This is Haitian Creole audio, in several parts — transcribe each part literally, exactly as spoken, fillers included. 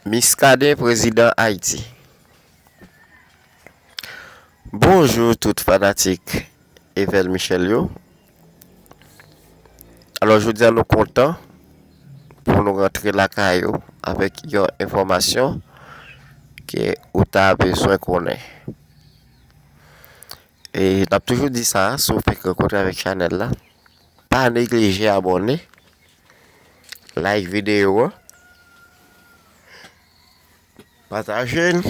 Miskaden prezidan Ayiti. Bonjou tout fanatik Evel Michel yo. Alò, jodi a nou kontan pou nou rantre lakay ou avèk yon enfòmasyon ke ou ta bezwen konnen. E n ap toujou di sa, si w fèk rankontre avèk chanèl la, pa neglije abòne, like videyo a, pataje l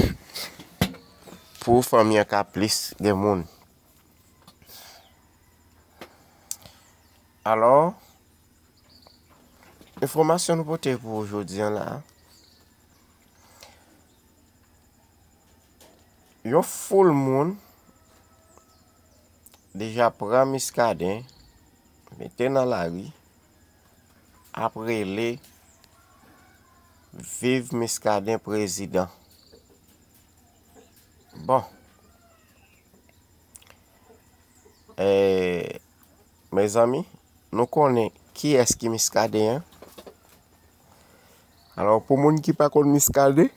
pou fanmi an ka plis gen moun. Alò, enfòmasyon nou pote pou jodi an la, yon foul moun deja pran Miskaden, mete nan lari, ap rele viv Miskaden prezidan. Bon. Eh, mezanmi, nou konnen kiyès ki Miskaden an. Alò, pou moun ki pa konn Miskaden,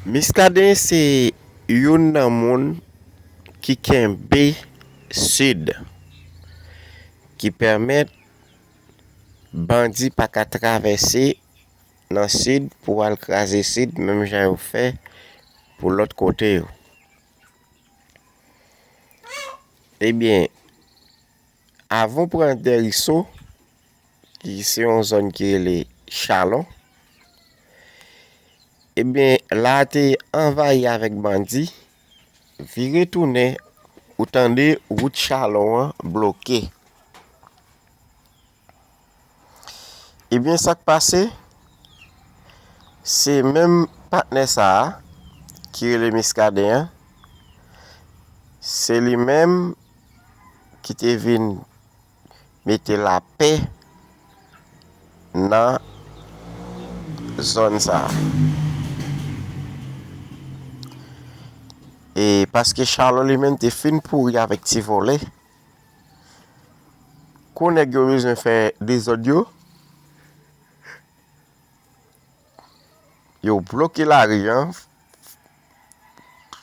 Miskaden se youn nan moun ki kenbe Sid, ki pèmèt bandi pa ka travèse nan Sid pou al kraze Sid, menm jan yo fè pou lòt kote yo. Ebyen, avan w pran Dèriso, ki se yon zòn ki rele Chalon, ebyen, la a te anvayi avèk bandi, vire tounen, ou tande wout Chalon an bloke. Ebyen, sa k pase, se menm patnè sa a ki rele Miskaden an, se li menm ki te vin mete lapè nan zòn sa a. E paske Chalon li menm te fin pouri avèk ti vòlè, kou nèg yo bezwen fè dezòd yo, yo bloke lari an,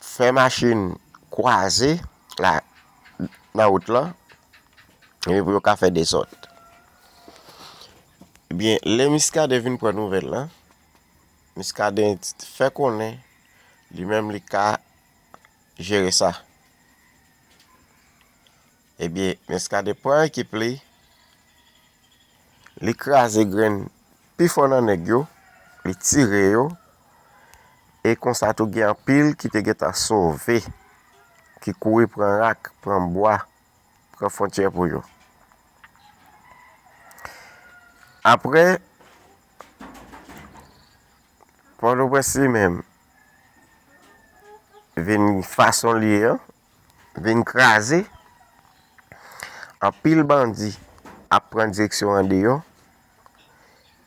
fè machin kwaze la, nan wout lan, epi pou yo ka fè dezòd. Ebyen, lè Miskaden vin pran nouvèl lan, Miskaden fè konnen li menm li ka jere sa. Ebyen, Miskaden pran ekip li, li kraze grenn pi fò nan nèg yo, li tire yo, e konsa tou gen anpil ki te gentan sove, ki kouri pran rak, pran bwa, pran fwontyè pou yo. Apre, Pòtoprens li menm vin fason l ye an, vin kraze, anpil bandi ap pran direksyon andeyò,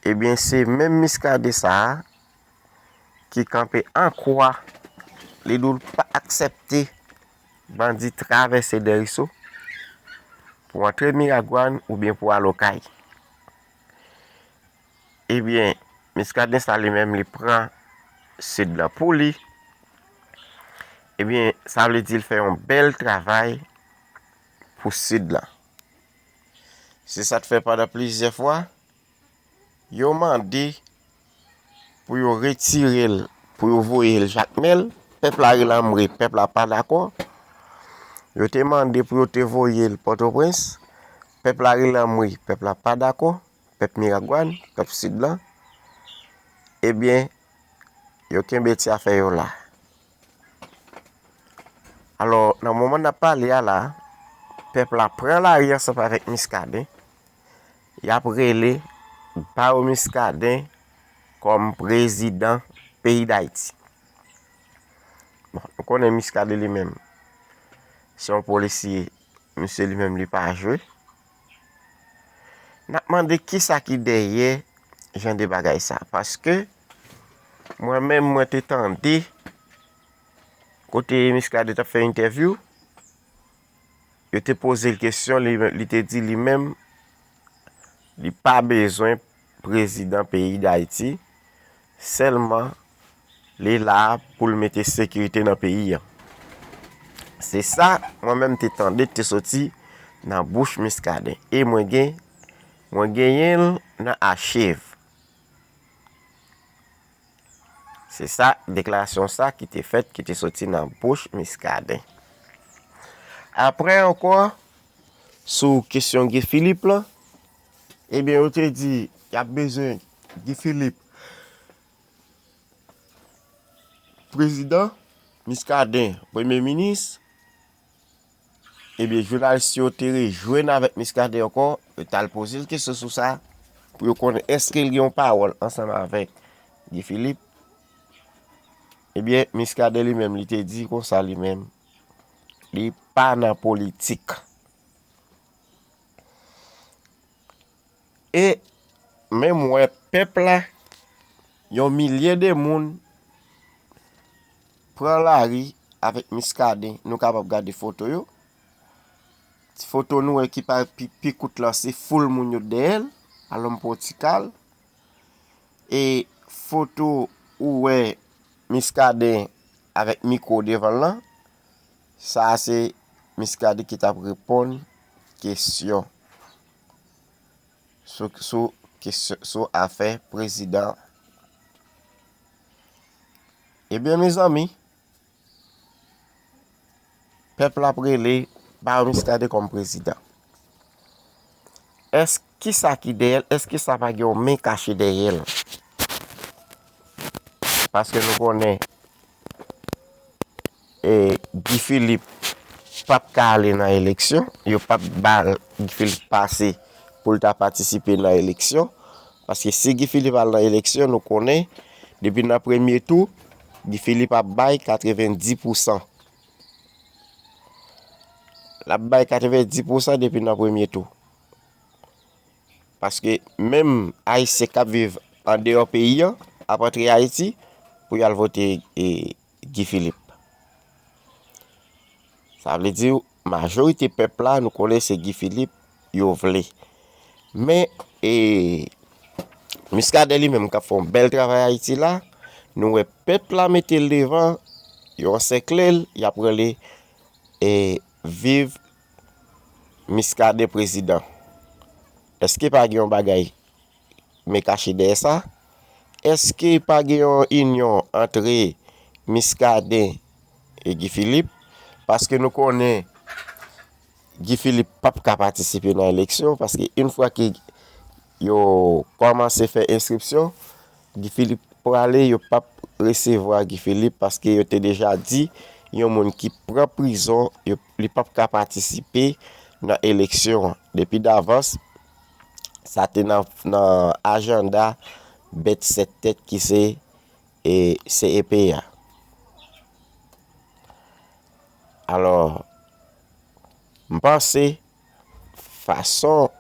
ebyen, se menm Miskaden sa a ki kanpe an kwa, li di w l pa aksepte bandi travèse Dèriso pou antre Miragwàn oubyen pou al Okay. Ebyen, Miskaden sa li menm, li pran Sid lan pou li. Ebyen, sa vle di l fè yon bèl travay pou Sid lan. Se sa k fè pandan plizyè fwa, yo mande pou yo retire l, pou yo voye l Jakmèl, pèp la rele anmwe, pèp la pa dakò. Yo te mande pou yo te voye l Pòtoprens, pèp la rele anmwe, pèp la pa dakò, pèp Miragwàn, pèp Sid lan. Ebyen, yo kenbe ti afè yo la. Alò, nan moman n ap pale a la, pèp la pran lari ansanm avèk Miskaden, y ap rele Bawo Miskaden kòm prezidan peyi Dayiti. Bon, nou konnen Miskaden li menm, se yon polisye, misye li menm li pa jwe. N ap mande kisa ki dèyè jan de bagay sa, paske mwen menm, mwen te tande kote Miskaden t ap fè entèvyou, yo te poze l kesyon, li, li te di li menm, li pa bezwen prezidan peyi Dayiti, sèlman li la pou l mete sekirite nan peyi a. Se sa mwen menm te tande te soti nan bouch Muscadin. E mwen gen, mwen genyen l nan achiv. Se sa, deklarasyon sa ki te fèt, ki te soti nan bouch Muscadin. Apre ankò, sou kesyon Guy Philippe lan, ebyen, yo te di y ap bezwen Guy Philippe prezidan, Muscadin premye minis. Ebyen, jounalis yo te rejwenn avèk Muscadin ankò, yo t al poze l kesyon sou sa, pou yo konnen èske l gen yon pawòl ansanm avèk Guy Philippe. Ebyen, Muscadin li menm, li te di konsa li menm, li pa nan politik. E menm wè pèp la, yon milye de moun pran lari avèk Muscadin. Nou kapab gade foto yo. Ti foto nou wè ki pa pi, pi kout lan, se foul moun yo dèyè l, alò m pran ti kal. E foto ou wè Muscadin avèk mikwo devan l lan, sa a se Muscadin ki t ap reponn kesyon sou, sou, kesyon, sou afè prezidan. Ebyen, mezanmi, pèp la ap rele, ba yo Muscadin kòm prezidan. Èske, kisa ki dèyè l? Èske sa pa gen yon men kache dèyè l? Paske nou konnen, e, Guy Philippe p ap ka ale nan eleksyon. Yo p ap ba Guy Philippe pase pou l ta patisipe nan eleksyon. Paske si Guy Philippe al nan eleksyon, nou konnen, depi nan premye tou, Guy Philippe ap bay katrevenndis pousan. L ap bay katrevenndis pousan depi nan premye tou. Paske menm Ayisyen k ap viv andeyò peyi a ap antre Ayiti pou y al vote, e, Guy Philippe. Sa vle di, majorite pèp la, nou konnen se Guy Philippe yo vle. Men, e, Muscadin li menm k ap fè yon bèl travay Ayiti la, nou wè pèp la mete l devan, yo ansèkle l, y ap rele, e, viv Muscadin prezidan. Èske pa gen yon bagay men kache dèyè sa? Èske pa gen yon inyon antre Muscadin e Guy Philippe? Paske nou konnen Guy Philippe p ap ka patisipe nan eleksyon, paske yon fwa ke yo kòmanse fè enskripsyon, Guy Philippe prale, yo p ap resevwa Guy Philippe, paske yo te deja di yon moun ki pran prizon, yo, li p ap ka patisipe nan eleksyon an. Depi davans, sa te nan, nan ajanda bèt sèt tèt ki se, e, C E P a. Alò, m panse fason,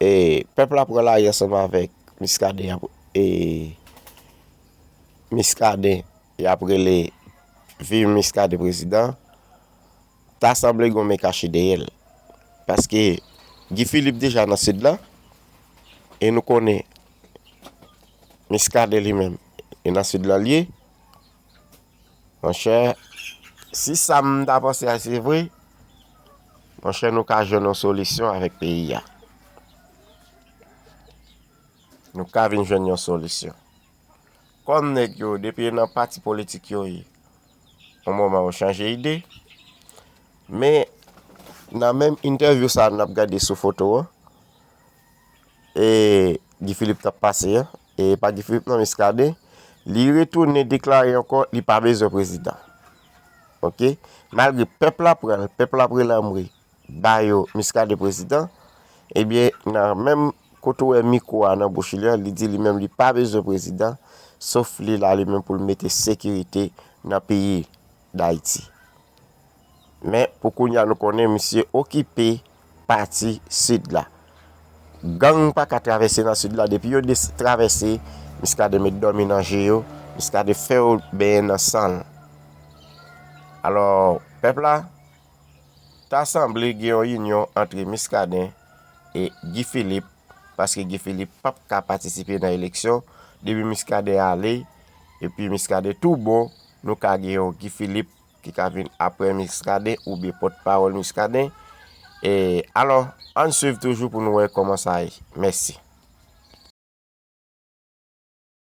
e, pèp la pran lari ansanm avèk Muscadin, y ap, e, Muscadin, y ap rele viv Muscadin prezidan, ta sanble gen yon men kache dèyè l. Paske Guy Philippe deja nan sid la, e nou konnen Muscadin li menm, e nan sid la l ye. Monchè, si sa m ta panse a se vre, monchè, nou ka jwenn yon solisyon avèk peyi a. Nou ka vin jwenn yon solisyon. Kòm nèg yo, depi yo nan pati politik yo ye, yon moman yo chanje ide. Men, nan menm entèvyou sa a n ap gade sou foto an, e Guy Philippe t ap pase an, e pa Guy Philippe non, Muscadin, li retounen deklare ankò li pa bezwen prezidan. Oke? Malgre pèp la pran l, pèp la ap rele anmwe ba yo Muscadin prezidan, ebyen, nan menm kote w wè mikwo a nan bouch li an, li di li menm li pa bezwen prezidan, sof li la li menm pou l mete sekirite nan peyi Dayiti. Men, pou kounye a, nou konnen misye okipe pati sid la. Gang pa ka travèse nan sid la. Depi yo des-, travèse, Muscadin met dòmi nan je yo, Muscadin fè yo benyen nan san l. Alò, pèp la, ta sanble gen yon inyon antre Muscadin e Guy Philippe paske Guy Philippe p ap ka patisipe nan eleksyon. Depi Muscadin ale, epi Muscadin tou bon, nou ka gen yon Guy Philippe ki ka vin apre Muscadin oubyen pòtpawòl Muscadin. E alò, ann swiv toujou pou nou wè kòman sa ye. Mèsi.